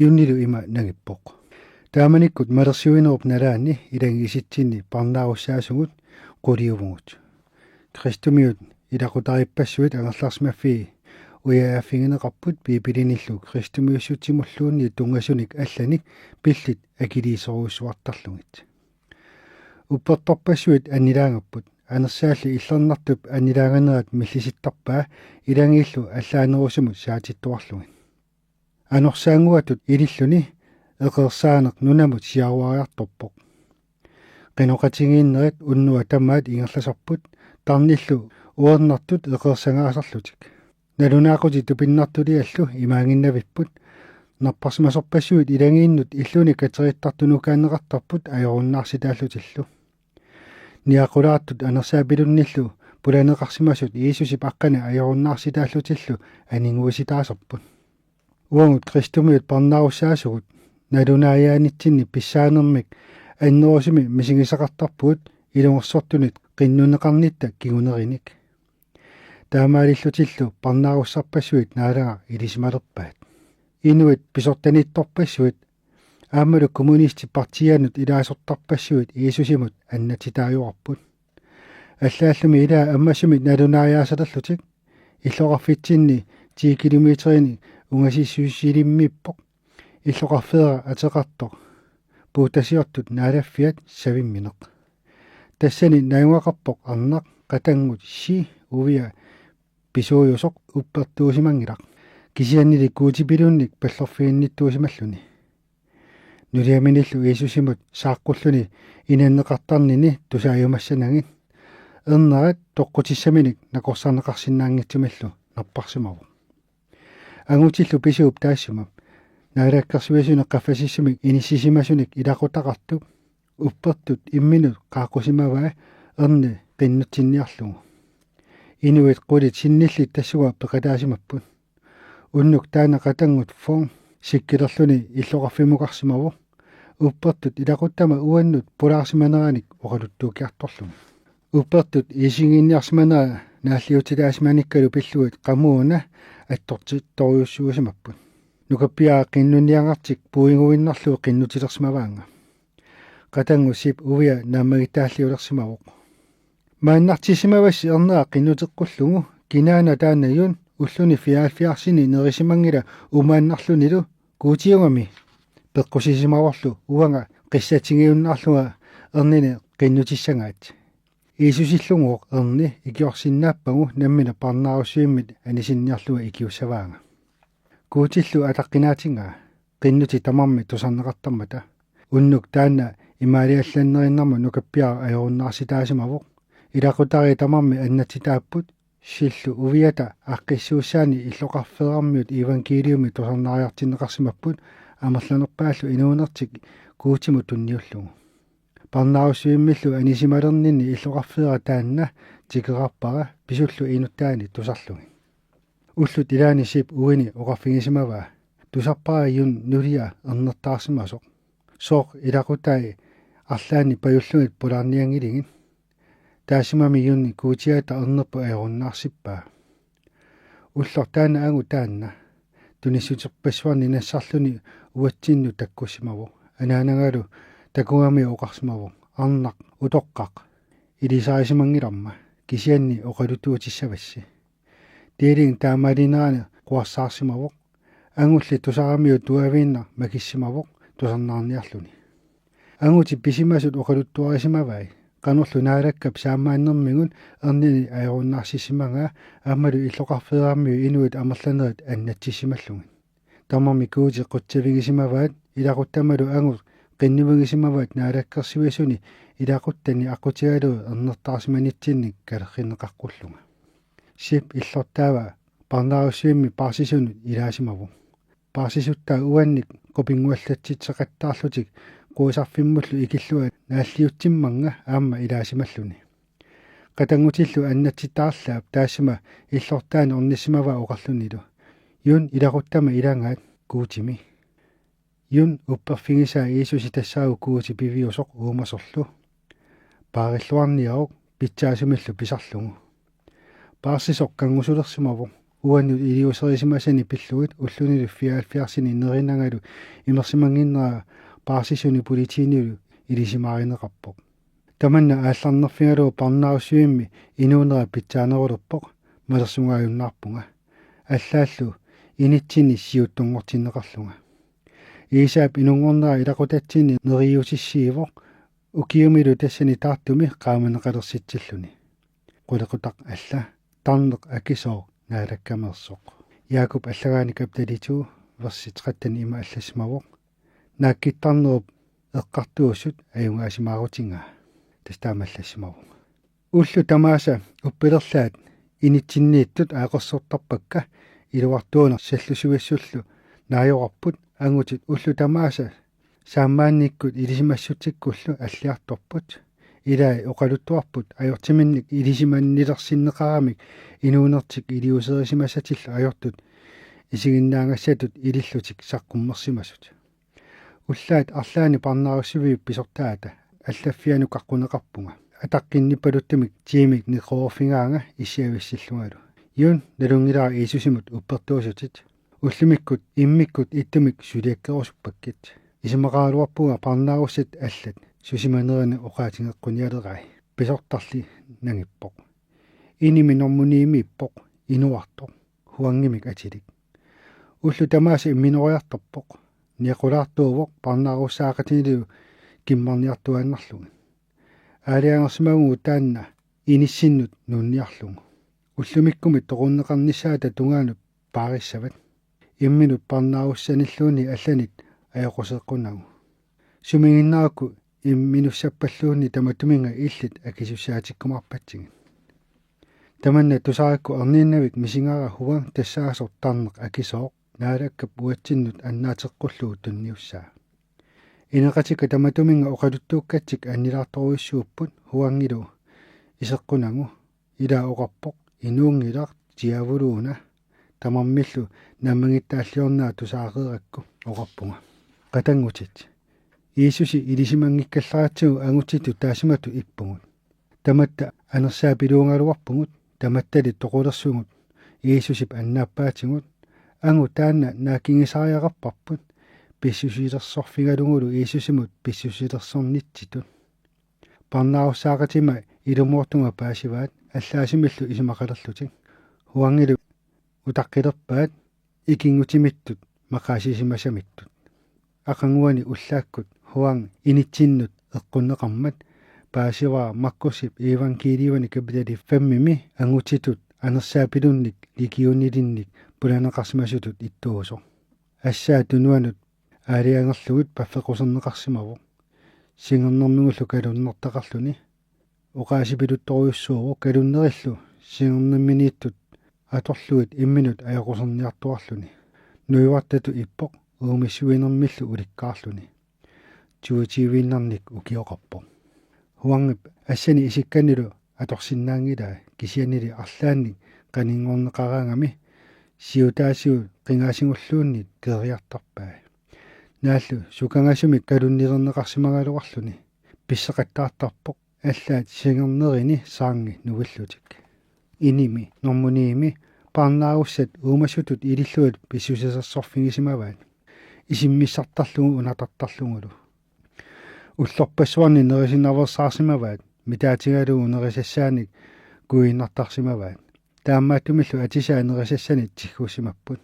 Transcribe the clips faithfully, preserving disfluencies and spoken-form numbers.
Yunilu ima nangippoq: Taamanikkut malersuinerup nalaani ilagiisitsinni parnaarussaasugut quliuvugut. Kristumiut ilaqutariippassuit angerlarsimaffii ujaaffigineqarput Biibilinillu kristumiussutsimulluunniit tunngasunik allanik pillit akiliisorujussuartarlugit. Uppertorpassuit annilaangapput, anersaalli illernartup annilaanganerat millisittarpaa ilagiillu allaanerusumut saatittuarlugit. Anorsaannguatut ililluni eqeersaaneq nunamut siaruariartorpoq. Qinoqatigiinnerit unnuaq tamaat ingerlasarput tarnillu uernartut eqeersagaasarlutik. Nalunaaqutit tupinnartuliallu imaanginnavipput. Napparsimasorpassuit ilagiinnut illuni katerittartunukaanneqartarput ajorunnaarsitaallutillu. Niaqulaartut anersaapillunnillu pulaneqarsimasut Jiisusip aqqani ajorunnaarsitaallutillu aninguisitaasarput. Uagut kristumiut parnaarussaasugut nalunaajaanitsinni pissaanermik annerusumik misigisaqartarpugut ilungersortunit qinnuneqarnitta kingunerinik. Taamaalillutillu parnaarussarpassuit Naalagaq ilisimalerpaat. Inuit pisortaniittorpassuit aammalu kommunistip partiianut ilaasortarpassuit Jiisusimut annatsitaajuarput. Allaallumi ilaat ammasumik nalunaajaasalerlutik. Illoqarfitsinni ti kilometerinik ungasissusilimmiippoq. Illoqarfeeraq ateqartoq puutasiortut naalaffiat savimmineq. Tassani najugaqarpoq arnaq qatanngut Xi Uvia pisuujusoq uppertuusimanngilaq, kisiannili Guutipilunnik pallorfiginnittuusimalluni. Nuliaminillu Jiisusimut saaqqulluni inanneqartarnini tusaajumassanagit. Ernerat toqqutissaminik nakorsarneqarsinnaanngitsumillu napparsimavoq. Angutillu pisuup taassuma naalakkersuisuni qaffasissumik inissisimasunik ilaqutaqartup uppertut imminut qaaqqusimavaa erni qinnutsinniarlugu. Inuit qulit sinnillit tassunga peqataasimapput. Unnuk taanna qatanngut Fong sikkilerluni illoqarfimukarsimavoq uppertut ilaquttama uannut pulaarsimaneranik oqaluttuukkiartorlugu. Uppertut isigiinniarsimanera naalliutsitaasimanikkalu pillugit qamuuna attortittorujussuusimapput. Nukappiaraq qinnunniagartik puiguinnarlugu qinnutilersimavaannga. Qatanngut Xip Uvia naammagittaalliulersimavoq: Maannartissimavassi ernera qinnuteqqullugu, kinaana taanna Yun ulluni fireoghalvfjerdsini nerisimanngila umaannarlunilu, Guutiugami. Peqqusisimavorlu uanga qissatigiunnaarlunga ernini qinnutissagaat. Jiisusillugooq erni ikiorsinnaappagu nammineq parnaarussivimmit anisinniarlunga ikiussavaanga. Guutillu ataqqinaatigaa qinnutit tamarmik tusarneqartarmata. Unnuk taanna imaaliallannerinnarmat nukappiaraq ajorunnaarsitaasimavoq. Ilaqutariit tamarmik annatsitaapput. Xillu Uviata aaqqissuussaani illoqarfeerarmiut iivangkiiliumi tusarnaariartinneqarsimapput amerlanerpaallu inuunertik Guutimut tunniullugu. Parnaarussivimmillu anisimalerninni illoqarfeeraq taanna tikerarpara pisullu inuttaanit tusarlugit. Ullut ilaanni Xip Uini oqarfigisimavaa: Tusarpara Yun nulia ernertaarsimasoq. Sooq ilaqutai arlaannik pajullugit pulaarnianngiligit? Taassimami Yuni Guutiata ernerput ajorunnaarsippaa. Ulloq taanna angut taanna tunissuterpassuarnik nassarluni uatsinnut takkussimavoq. Anaanagalu takugamiuk oqarsimavoq: Arnaq, utoqqaq. Ilisarisimanngilarma, kisianni oqaluttuutissavassi. Deling taamaalinerani quersaarsimavoq, angulli tusaramiuk tuaviinnaq makissimavoq tusarnaarniarluni. Angutit pisimasut oqaluttuarisimavai qanorlu Naalakkap saammaannermigut ernini ajorunnaarsisimagaa aammalu illoqarfeerarmiut inuit amerlanerit annatsissimallugit. Tamarmik Guuti qutsavigisimavaat ilaquttamalu angut qinnuigisimavaat naalakkersuisuni ilaquttani aqqutigalugu ernertaarsimanitsinnik kalerrinneqaqqullunga. Xip illortaava parnaarussivimmi paarsisunut ilaasimavoq. Paarsisuttaa uannik qupinnguallatsitseqattaarlutik quisarfimmullu ikillunga naalliutsimmannga aamma ilaasimalluni. Qatanngutillu annatsitaarlaap taassuma illortaani ornissimavaa oqarlunilu: Yun ilaquttama ilagaat Guutimi. Yun upperfigisaa Jiisusi tassaavoq Guuti piviusoq uumasorlu. Paarilluarniaruk pitsaasumillu pisarlugu. Paarsisoq kanngusulersimavoq uannut iliuuserisimasani pillugit ullunilu fireoghalvfjerdsinik nerinangalu imersimannginnera paarsisuni politiinilu ilisimaarineqarpoq. Tamanna aallarnerfigalugu parnaarussivimmi inuunera pitsaanerulerpoq, malersungaajunnaarpunga. Allaallu initsinni siuttunngortinneqarlunga. Iisaap inunngornera ilaquttatsinni neriuutissiivoq, ukiumilu tassani taartumi qaamaneqalersitsilluni. Qulequtaq alla: Tarneq akisooq Naalakkameersoq. Jaakup allagaani kapitali to, versi tretten ima allassimavoq: Naakkittarnerup eqqartuussut ajugaasimaarutingaa. Tassa taama allassimavoq. Ullut tamaasa uppilerlaat initsinniittut ajoqersortarpakka, iluartuuneq sallusuissullu naajoqarput. Angutit ullut tamaasa saammaannikkut ilisimassutsikkullu alliartorput. Ilai oqaluttuarput ajortiminnik ilisimannilersinneqaramik inuunertik iliuuserisimasatillu ajortut isiginnaagassatut ilillutik saqqummersimasut. Ullaat arlaanni parnaarussiviup pisortaata allaffianut qaqquneqarpunga. Ataqqinnippaluttumik Jimik neqeroorfigaanga issiavissillungalu: Yun, nalunngilara Jiisusimut uppertuusutit. Ullumikkut immikkut ittumik suliakkerusuppakkit. Isumaqaraluarpunga parnaarussat allat susimanerini oqaatigeqqunialerai. Pisortarli nangippoq. Inimi normu ni-miippoq, inuartoq, Huangimik atilik. Ullut tamaasa imminoriartorpoq. Niaqulaartuuvoq parnaarussaaqatinilu kimmarniartuaannarlugit. Aalajangersimavugut taanna inissinnut nuunniarlugu. Ullumikkumit toqunneqarnissaata tungaanut paarissavat. Imminut parnaarussanilluunniit allanit ajoquseeqqunagu. Sumiginnaarakku imminussappalluunniit tamatuminnga illit akisussaatikkumaarpatsigit. Tamanna tusarakku erniinnavik misigaara Huang tassaasoq Tarneq akisooq Naalakkap uatsinnut annaateqqullugu tunniussaa. Ineqatikka tamatuminnga oqaluttuukkatsik annilaartorujussuupput Huangilu iseqqunagu. Ilaa oqarpoq: Inuunngilaq, diaavuluuna. Tamarmillu naammagittaalliornera tusaareerakku, oqarpunga. Qatanngutit. Jiisusi ilisimanngikkallaratigut angutitut taasimatut ippugut. Tamatta anersaapiluugaluarpugut, tamattali toqulersugut Jiisusip annaappaatigut. Angut taanna naakkigisariaqarparput, pissusilersorfigalugulu Jiisusimut pissusilersornitsitut. Parnaarussaaqitima ilumoortunga paasivaat allaasumillu isumaqalerlutik. Huangilu utaqqilerpaat ikinngutimittut maqaasisimasamittut. Aqaguani ullaakkut Huang initsinnut eqqunneqarmat paasivara Markusip iivangkiiliuani kapitali femmimi angutitut anersaapilunnik legionilinnik pulaneqarsimasutut ittuusoq. Assaat tunuanut aalajangerlugit paffeqquserneqarsimavoq, singernermigullu kalunnertaqarluni. Oqaasipiluttorujussuuvoq kalunnerillu singernerminiittut atorlugit imminut ajoquserniartuarluni. Nuivartatut ippoq uumissuinermillu ulikkaarluni. Tyvetiiviinnarnik ukioqarpoq. Huangip assani isikkanilu atorsinnaanngilaa, kisiannili arlaannik qaninngorneqaraangami siutaasigut qingaasigulluunniit keeriartarpai. Naallu sukangasumik kalunnilerneqarsimagaluarluni pisseqattaartarpoq allaat singernerini saarngi nuillutik. Inimi normu ni-mi parnaarussat uumasutut ilillugit pissusilersorfigisimavaat, isimmissartarlugu unatartarlugulu. Ullorpassuarni nerisinnaveersaarsimavaat, mitaatigalugu nerisassaanik kuiinnartarsimavaat. Taamaattumillu atisaat nerisassanit tiggussimapput.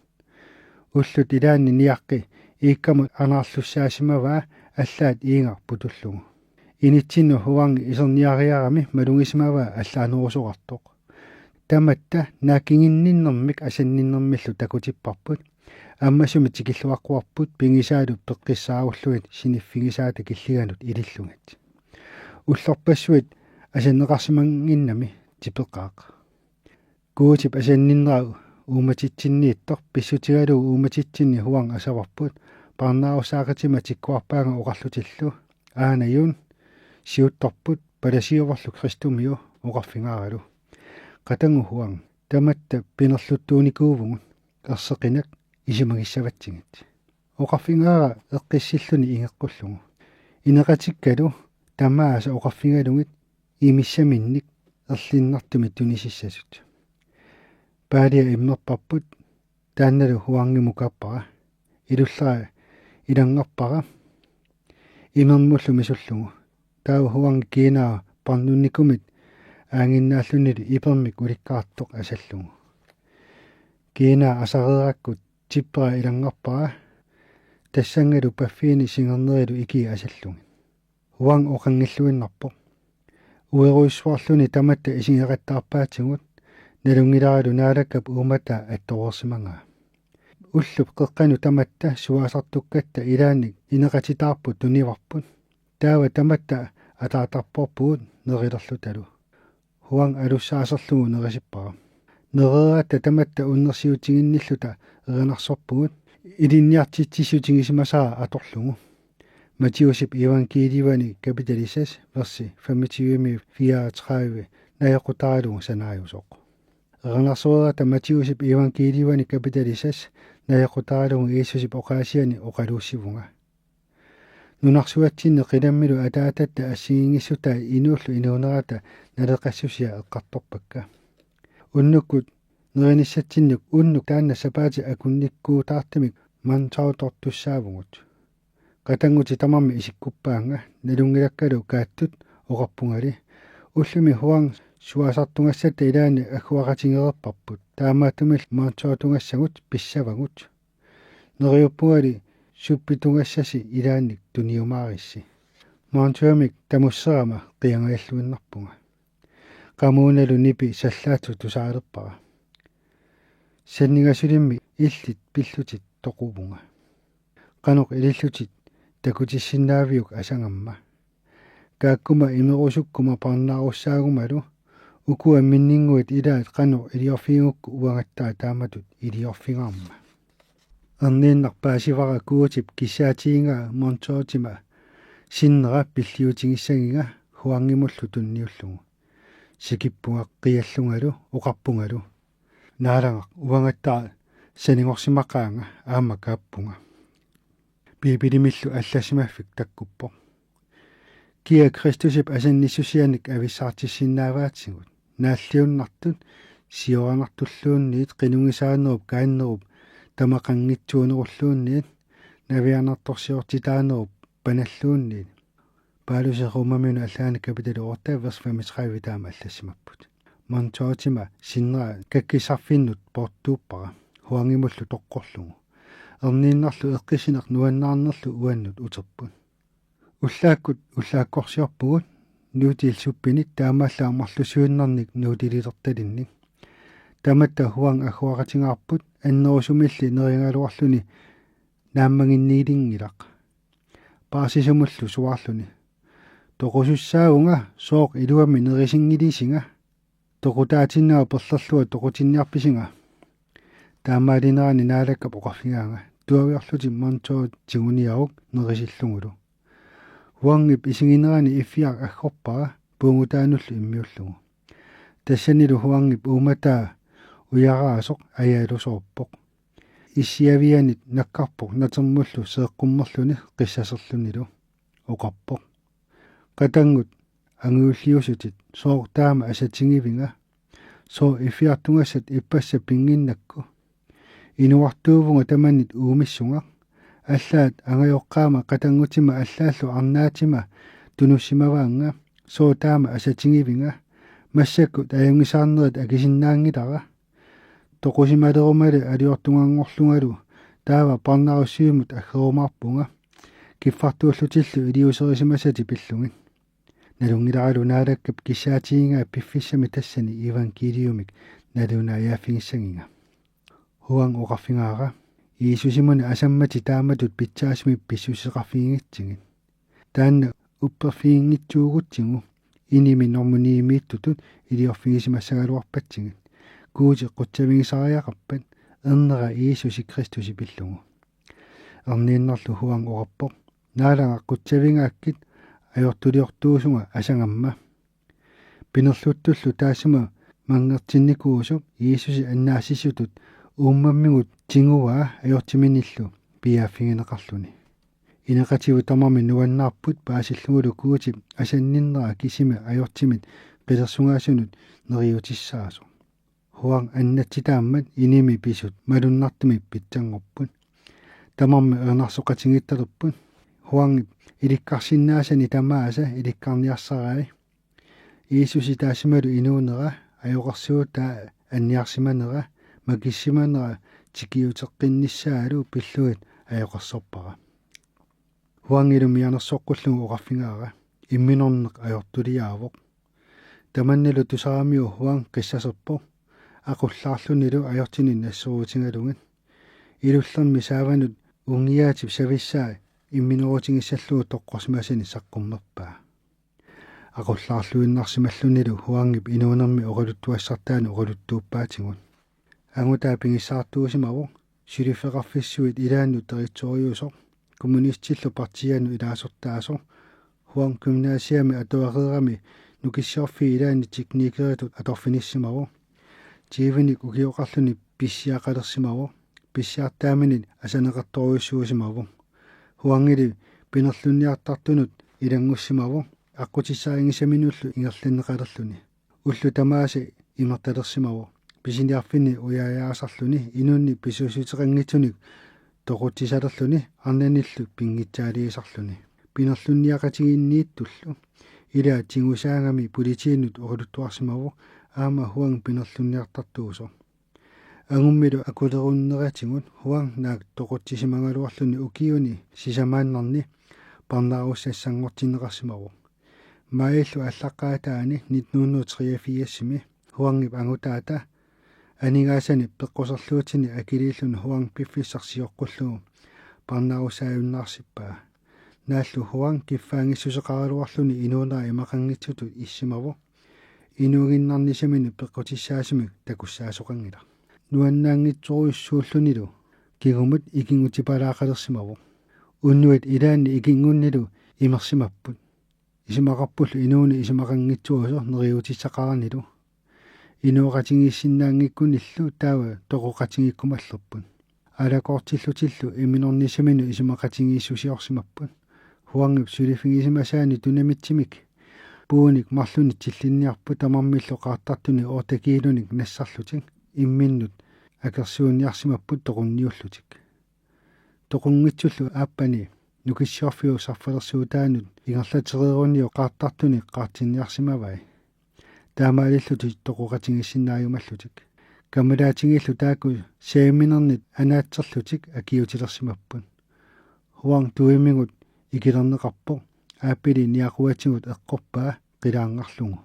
Ullut ilaanni niaqqi iikkamut anaarlussaasimavaa allaat iigaq putullugu. Initsinnut Huangi iserniariarami malugisimavaa allaanerusoqartoq. Tamatta naakkiginninnermik asanninnermillu takutipparput. Ammasumik tikilluaqquarput pigisaalu peqqissaarullugit siniffigisaata killinganut ilillugit. Ullorpassuit asanneqarsimannginnami tipeqaaq. Guutip asanninnera uummatitsinniittoq pissutigalugu uummatitsinni Huang asavarput, parnaarussaaqitima tikkuarpaannga oqarlutillu: Aana Yun, siuttorput, palasiuvorlu Kristumiu, oqarfigaaralu. Qatanngut Huang: Tamatta pinerluttuunikuuvugut, erseqinak, isumagissavatsigit. Oqarfigaara eqqissilluni ingeqqullugu. Ineqatikkalu tamaasa oqarfigalugit imissaminnik erlinnartumik tunisissasut. Paalia immerparput, taannalu Huangimukappara. Ilullara ilanngarpara imermullu misullugu. Taava Huangi kiinaa parnunnikumit aanginnaallunilu ipermik ulikkaartoq asallugu. Kiinaa asareerakkut tippera ilanngarpara, tassanngalu paffiini singernerilu ikii asallugit. Huang oqanngilluinnarpoq. Uerujussuarluni tamatta isigeqattaarpaatigut, nalunngilaaralu Naalakkap uummataa attoreersimagaa. Ullup qeqqanut tamatta suaasartukkatta ilaannik ineqatitaarput tunivarput. Taava tamatta ataartarporpugut nerilerlutalu. Huang alussaaserlugu nerisippara. Nereeratta tamatta unnersiutiginnilluta erinarsorpugut, ilinniartitsissutigisimasara atorlugu. Matthæusip iivangkiiliuani kapitali seks, versi femogtyve-mi fireogtredive najoqqutaralugu sanaajusoq. Erinarsoreerata Matthæusip iivangkiiliuani kapitali seks najoqqutaralugu Jiisusip oqaasiani oqaluussivunga. Nunarsuatsinni qilammilu ataatatta assigiinngissutai inuullu inuunerata naleqassusia eqqartorpakka. Unnukkut nerinissatsinnik unnuk taanna sapaatip akunnikkuutaartumik Montreautortussaavugut. Qatanngutit tamarmik isikkuppaannga, nalunngilakkalu Kaattut oqarpungali: Ullumi Huang suaasartugassatta ilaanni agguaqatigereerparput, taamaattumillu Montreautugassagut pissavagut. Neriuppungali suppitugassasi ilaannik tuniumaarissi. Montreaumik tamusserama qiangajalluinnarpunga. Qamuunalu nipi sallaatsut tusaalerpara. Sanningasulimmi illit pillutit toquvunga. Qanoq ilillutit takutissinnaaviuk asangamma. Kaakkuma imerusukkuma parnaarussaagukku ukua minninnguit ilaat qanoq iliorfigigukku uangattaaq taamatut iliorfigaarma. Erniinnaq paasivara Guutip kissaatigigaa Montreautima sinnera pilliutigissagiga Huangimullu tunniullugu. Sikippunga qiallungalu oqarpungalu: Naalagaq, uangattaaq sanigorsimaqaanga aamma kaappunga. Biibilimillu allassimaffik takkuppoq. Kia Kristusip asannissusianik avissaartissinnaavaatigut? Naalliunnartut, sioranartulluunniit, qinugisaanerup kaannerup tamaqanngitsuunerulluunniit, navianartorsiortitaanerup panalluunniit. Paulusip Romaminut allaani kapitali otte, vers femogtredive taama allassimapput. Montreautima sinnera kakkissarfinnut poortuuppara, Huangimullu toqqorlugu. Erniinnarlu eqqissineq nuannaarnerlu uannut uterput. Ullaakkut ullaakkorsiorpugut, nuutilsuppinit taamaallaat marlussuinnarnik nuutililertalinnik. Tamatta Huang agguaqatigaarput, annerusumilli nerigaluarluni naammaginniilinngilaq. Paarsisumullu suaarluni: Toqusussaavunga, sooq iluamik nerisinngilisinga? Toqutaatinnanga perlerlunga toqutinniarpisinga? Taamaalinerani Naalakkap oqarfigaanga: Tuaviorlutit Montreau tiguniaruk nerisillugulu. Huangip isiginerani iffiaq aggorpara puugutaanullu immiullugu. Tassanilu Huangip uummataa ujaraasoq ajaalusoorpoq. Issiavianit nakkarpoq natermullu seeqqummerluni qissaserlunilu. Oqarpoq: Qatanngut angajulliusutit, sooq taama asatigivinga? Sooq iffiartugassat ippassaq pinnginnakku? Inuartuuvunga tamanit uumissunga. Allaat angajoqqaama qatanngutima allaallu arnaatima tunussimavaannga. Sooq taama asatigivinga? Massakkut ajunngisaarnerit akisinnaanngilara. Toqusimalerumali aliortuganngorlungalu taava parnaarussivimmut aggerumaarpunga. Kiffartuullutillu iliuuserisimasatit pillugit. Nalunngilaralu Naalakkap kissaatigigaa piffissami tassani iivangkiiliumik nalunaajaaffigissagiga. Huang oqarfigaara: Jiisusimuni asammatit taamatut pitsaasumik pissuseqarfigigitsigit. Taanna upperfiginngitsuugutsigu inimi normu niimiittutut iliorfigisimassagaluarpatsigit, Guuti qutsavigisariaqarpat, ernera Jiisusi Kristusi pillugu. Erniinnarlu Huang oqarpoq: Naalagaq, qutsavigaakkit ajortuliortuusunga asangamma. Pinerluttullu taassuma manngertinnikuusup Jiisusi annaassisutut uummammigut tiguaa ajortiminillu piiaaffigineqarluni. Ineqatigut tamarmik nuannaarput paasillugulu Guutip asanninnera kisimi ajortimit qilersugaasunut neriutissaasoq. Huang annatsitaammat inimi pisut malunnartumik pitsanngorput. Tamarmik erinarsoqatigiittalerput. Huangip ilikkarsinnaasani tamaasa ilikkarniarsarai. Jiisusi taassumalu inuunera, ajoqersuutaa anniarsimanera, makissimanera tikiuteqqinnissaanullu pillugit ajoqersorpara. Huangilu mianersoqqullugu oqarfigaara: Imminorneq ajortuliaavoq. Tamannalu tusaramiuk Huang qissaserpoq, aqullaarlunilu ajortinik nassuerutigalugit. Ilullermi saavanut ungiaatip savissaa imminorutigissallugu toqqorsimasani saqqummerpaa. Aqullaarluinnarsimallunilu Huangip inuunermi oqaluttuassartaanut oqaluttuuppaatigut. Angutaa pigissaartuusimavoq, suliffeqarfissuit ilaannut direktøriusoq, kommunistillu partiianut ilaasortaasoq. Huang gymnasiami atuareerami Nukissiorfiit ilaanni teknikeritut atorfinissimavoq. Tyvenik ukioqarluni pissiaqalersimavoq. Pissiartaaminik asaneqartorujussuusimavoq. Huangili pinerlunniartartunut ilanngussimavoq, aqqutissarinngisaminullu ingerlanneqalerluni. Ullut tamaasa imertalersimavoq, pisiniarfinni ujaajaasarluni inunnik pisuussuteqanngitsunik toqutsisalerluni arnanillu pinngitsaaliisarluni. Pinerlunniaqatigiinniittullu ilaat tigusaagami politiinut oqaluttuarsimavoq aamma Huang pinerlunniartartuusoq. Angummilu akulerunneratigut Huang naak toqutsisimagaluarluni ukiuni sisamaannarni parnaarussassanngortinneqarsimavoq. Maajillu aallaqqaataani nitten hundrede treogfirsimi Huangip angutaata aningaasanik peqquserluutinik akiliilluni Huang piffissaq sioqqullugu parnaarussaajunnaarsippaa. Naallu Huang kiffaanngissuseqaraluarluni inuunera imaqanngitsutut issimavoq inuuginnarnissaminik peqqutissaasumik takussaasoqanngilaq. Nuannaanngitsorujussuullunilu kingumut ikinngutipalaaqalersimavoq. Unnuit ilaanni ikinngunnilu imersimapput. Isumaqarpullu inuuneq isumaqanngitsuusoq neriuutissaqaranilu. Inooqatigiissinnaanngikkunillu taava toqoqatigiikkumallerput. Aalakoortillutillu imminornissaminut isumaqatigiissusiorsimapput. Huangip suliffigisimasaani tunamitsimik puunik marlunnik tillinniarput tamarmillu qaartartunik otte kiilunik nassarlutik imminnut akersuunniarsimapput toqunniullutik. Toqunngitsullu aappani Nukissiorfiup sarfalersuutaanut ingerlatereeruniuk qaartartunik qaartinniarsimavai. Taamaalillutik toqoqatigiissinnaajumallutik. Kammalaatigillu taakku saaminernik anaatserlutik akiuutilersimapput. Huang tuimigut ikilerneqarpoq, aappili niaquatigut eqqorpaa qilaarnarlugu.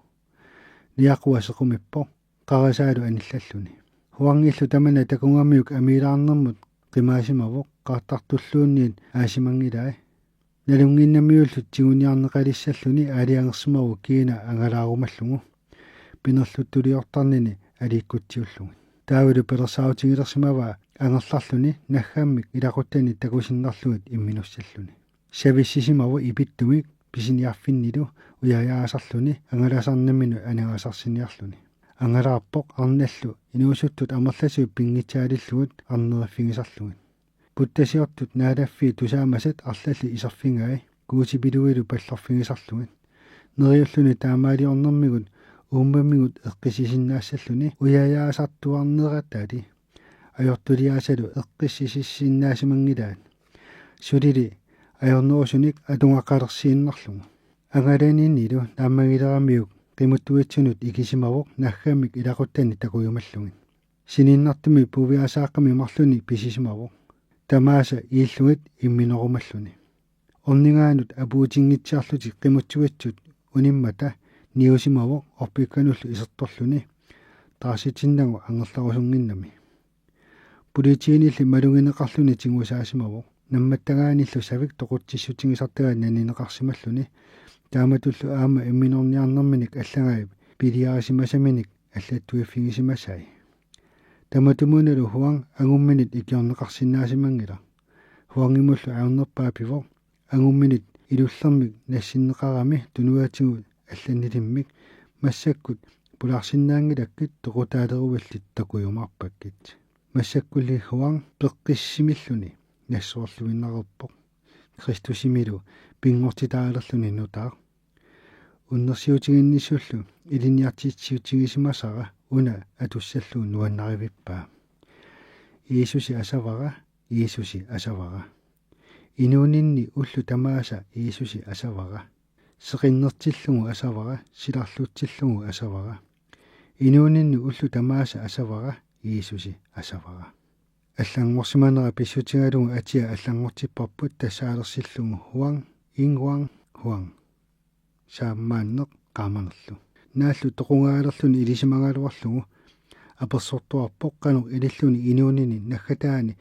Niaqua sequmippoq, qarasaalu anillalluni. Huangillu tamanna takugamiuk amiilaarnermut qimaasimavoq, qaartartulluunniit aasimanngilai. Nalunnginnamiullu tiguniarneqalissalluni aalajangersimavoq kiina angalaarumallugu pinerluttuliortarnini aliikkutsiullugit. Taavalu pilersaarutigilersimavaa angerlarluni naggammik ilaquttanik takusinnarlugit imminussalluni. Savissisimavoq ipittumik pisiniarfinnilu ujaajaasarluni angalasarnaminut aningaasarsinnarluni. Angalaarpoq arnallu inuusuttut amerlasuut pinngitsaalillugit arneriffigisarlugit. Puttasiortut naalaffiit tusaamasat arlallit iserfigai Guutipiluilu pallorfigisarlugit. Neriulluni taamaaliornermigut uummammigut eqqissisinnaassalluni ujaajaasartuarneratali ajortuliaasalu eqqissisissinnaasimanngilaat. Sulili ajornerusunik atugaqalersiinnarlugu. Angalaninnilu naammagileramiuk qimuttuitsunut ikisimavoq naggammik ilaquttanik takujumallugit. Sininnartumik puviasaaqqamik marlunnik pisisimavoq. Tamaasa iillugit imminorumalluni. Ornigaanut apuutinngitsiarlutik qimuttuitsut unimmata niusimavoq orpikkanullu isertorluni taarsitinnagu angerlarusunnginnami. Politiinilli malugineqarluni tigusaasimavoq. Nammattagaanillu savik toqutsissutigisartagaa nanineqarsimalluni. Taamatullu aamma imminorniarnerminik allagai piliarisimasaminik allattuiffigisimasai. Tamatumunalu Huang angumminit ikiorneqarsinnaasimanngilaat. Huangimullu ajornerpaaq pivoq. Angumminit ilullermik nassinneqarami tunuatigut allanilimmik massakkut pulaarsinnaanngilakkit toqutaaleruillit takujumaarpakkit. Massakkulli Huang peqqissimilluni nassuerluinnareerpoq. Kristusimilu pinngortitaalerluni nutaaq. Unnersiutiginnissullu ilinniartitsivigisimavara una atussallugu nuannarivippaa: Jiisusi asavara, Jiisusi asavara. Inuuninni ullut tamaasa Jiisusi asavara. Seqinnertillugu asavara, silarlutsillugu asavara. Inuuninni ullut tamaasa asavara, Jiisusi asavara. Allanngorsimanera pissutigalugu atia allanngortipparput tassaalersillugu Huang, Ing Huang, Huang. Saammaanneq qaamanerlu. Naallu toqungaalerluni ilisimagaluarlugu apersortuarpoq qanoq ililluni inuunini naggataani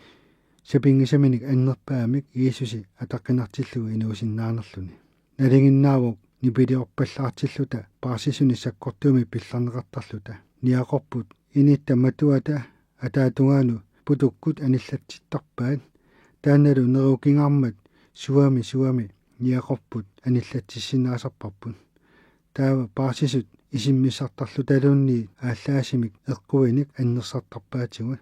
sapinngisaminik annerpaamik Jiisusi ataqqinartillugu inuusinnaanerluni. Nalinginnaavoq nipiliorpallaartilluta paarsisuni sakkortuumik pillarneqartarluta. Niaqorput initta matuata ataatungaanut putukkut anillatsittarpaat. Taannalu nerukingaarmat suami suami niaqorput anillatsissinnaasarparput. Taava paarsisut isimmissartarlutaluunniit aallaasimik eqquinik annersartarpaatigut.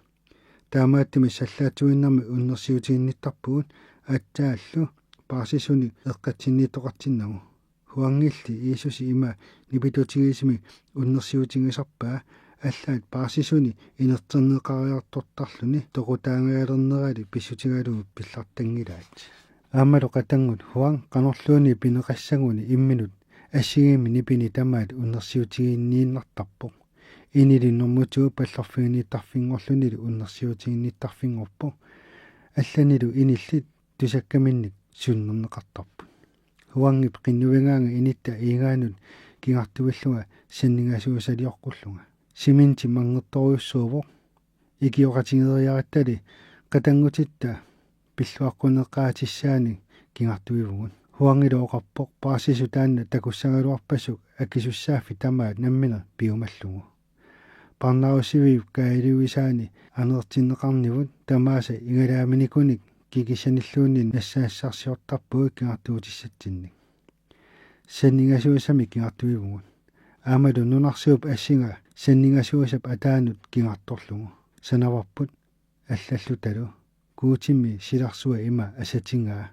Taamaattumik sallaatsuinnarmik unnersiutiginnittarpugut, aatsaallu paarsisunik eqqatsinniittoqartinnagu. Huangilli Jiisusi ima nipitutigisumik unnersiutigisarpaa, allaat paarsisuni inerterneqariartortarluni toqutaangajalernerali pissutigalugu pillartanngilaat. Aammalu qatanngut Huang qanorluunniit pineqassaguni imminut assigiimmik nipini tamaat unnersiutiginniinnartarpoq. Inili normu to pallorfiginnittarfinngorlunilu unnersiutiginnittarfinngorpoq. Allanilu inillit tusakkaminnik sunnerneqartarput. Huangip qinnuigaanga initta iigaanut kingartuillunga sanningasuusalioqqullunga. Cementimik manngertorujussuuvoq. Ikioqatigeeriarattali qatanngutitta pilluaqquneqaatissaanik kingartuivugut. Huangilu oqarpoq paarsisut taanna takussagaluarpassuk akisussaaffik tamaat nammineq piumallugu. Parnaarussiviup kaaliuisaani aneertinneqarnivut tamaasa igalaaminnikunik kikissanilluunniit nassaassarsiortarpugut kingartuutissatsinnik. Sanningasuusamik kingartuivugut. Aammalu nunarsuup assinga sanningasuusap ataanut kingartorlugu. Sanavarput allallutalu: Guutimmi silarsua ima asatigaa.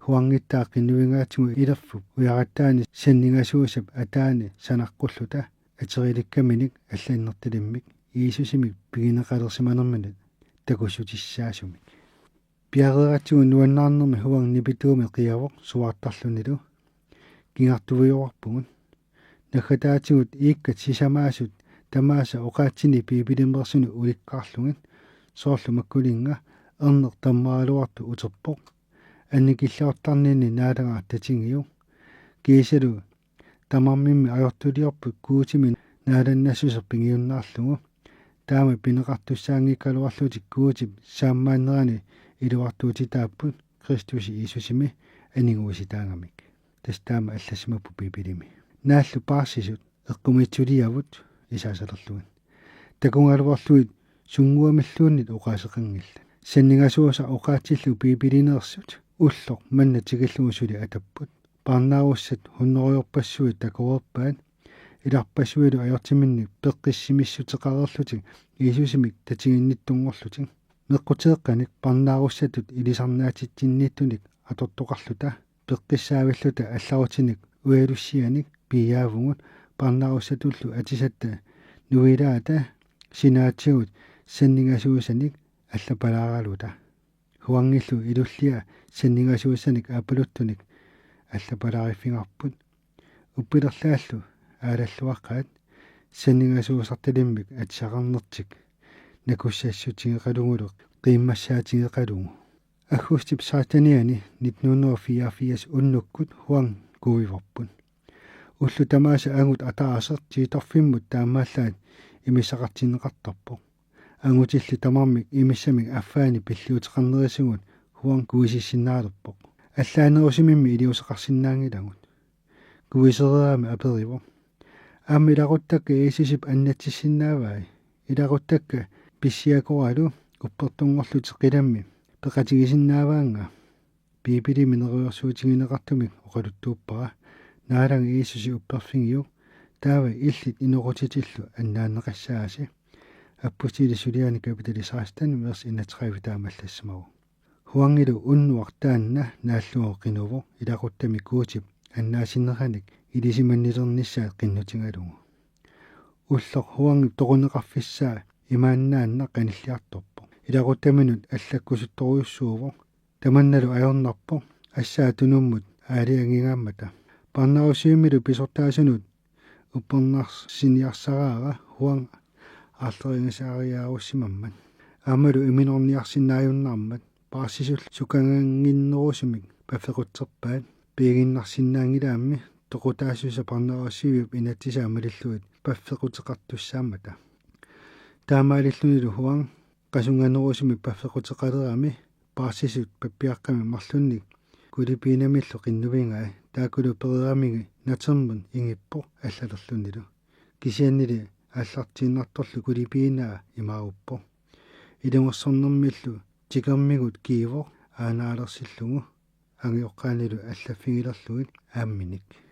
Huangittaaq qinnuigaatigut ilerfup ujarattaani sanningasuusap ataani sanaqqulluta aterilikkaminik allannertalimmik Jiisusimik pigineqalersimanerminut takussutissaasumik. Piareeratsigu nuannaarnermi Huang nipituumik qiavoq suaartarlunilu kingartuiuarpugut. Naggataatigut iikkat sisamaasut tamaasa oqaatsinik Biibilimeersunik ulikkaarlugit, soorlu makkulinnga erneq tammaraluartoq uterpoq, annikilliortarninni Naalagaq tatigiuk, kiisalu tamarmimmi ajortuliorput Guutimit naalannassuseq pigiunnaarlugu. Taama pineqartussaanngikkaluarlutik Guutip saammaannerani iluartuutitaapput Kristusi Jiisusimi aniguisitaagamik. Tassa taama allassimapput Biibilimi. Naallu paarsisut eqqumiitsuliavut isaasalerlugit. Takugaluarlugit sunnguamilluunniit oqaaseqanngillat. Sanningasuusaq oqaatsillugu Biibilineersut ulloq manna tikillugu suli atapput. Parnaarussat hunnorujorpassuit takoreerpaat. Ilarpassuilu ajortiminnik peqqissimissutseqareerlutik Jiisusimik tatiginnittunngorlutik. Meqquteeqqanik parnaarussatut ilisarnaatitsinniittunik atortoqarluta, peqqissaavilluta allarutinik ujalussianik piiaavugut parnaarussatullu atisatta nuilaata sinaatigut sanningasuusanik allapalaaraluta. Huangillu ilullia sanningasuusanik aappaluttunik allapalaariffigaarput. Uppilerlaallu aalalluaqaat sanningasuusartalimmik atisaqarnertik nakussassutigeqalugulu qiimmassaatigeqalugu. Aggustip sekstenianni nitten hundrede og fireogfirs unnukkut Huang kuivarput. Ullut tamaasa angut ataaseq tiitorfimmut taamaallaat imissaqartinneqartarpoq. Angutillu tamarmik imissamik affaani pilliuteqarnerisigut Huang kuisissinnaalerpoq. Allaanerusumimmi iliuuseqarsinnaanngilagut. Kuisereerami aperivoq: Aamma ilaquttakka Jiisusip annatsissinnaavai? Ilaquttakka pissiakoralu uppertunngorlutik qilammi peqatigisinnaavaannga? Biibilimi neriorsuutigineqartumik oqaluttuuppara: Naalagaq Jiisusi upperfigiuk, taava illit inoqutitillu annaanneqassaasi. Apustilit Suliaanni kapitali seksten, vers enogtredive taama allassimavoq. Huangilu unnuaq taanna naallugu qinuvoq ilaquttami Guutip annaasineranik ilisimannilernissaat qinnutigalugu. Ulloq Huangip toquneqarfissaa imaannaannaq qanilliartorpoq. Ilaqutaminut allakkusuttorujussuuvoq. Tamannalu ajornarpoq assaa tunummut aalajangigaammata. Parnaarussivimmilu pisortaasunut uppernarsiniarsaraara Huang aarleringasariaarussimammat. Aammalu imminorniarsinnaajunnaarmat paarsisullu sukangannginnerusumik paffequtserpaat. Piiginnarsinnaanngilaammi toqutaassusaa parnaarussiviup inatsisaa malillugit paffequteqartussaammata. Taamaalillunilu Huang qasunganerusumik paffequteqalerami paarsisut pappiaqqamik marlunnik Kulipiinamillu qinnuigai, taakkulu pereeramigit natermut ingippoq allalerlunilu. Kisiannili aallartiinnartorlu Kulipiinaa imaaruppoq. Ilungersornermillu tikermigut kiivoq aanaalersillugu angajoqqaanilu allaffigilerlugit aamminik.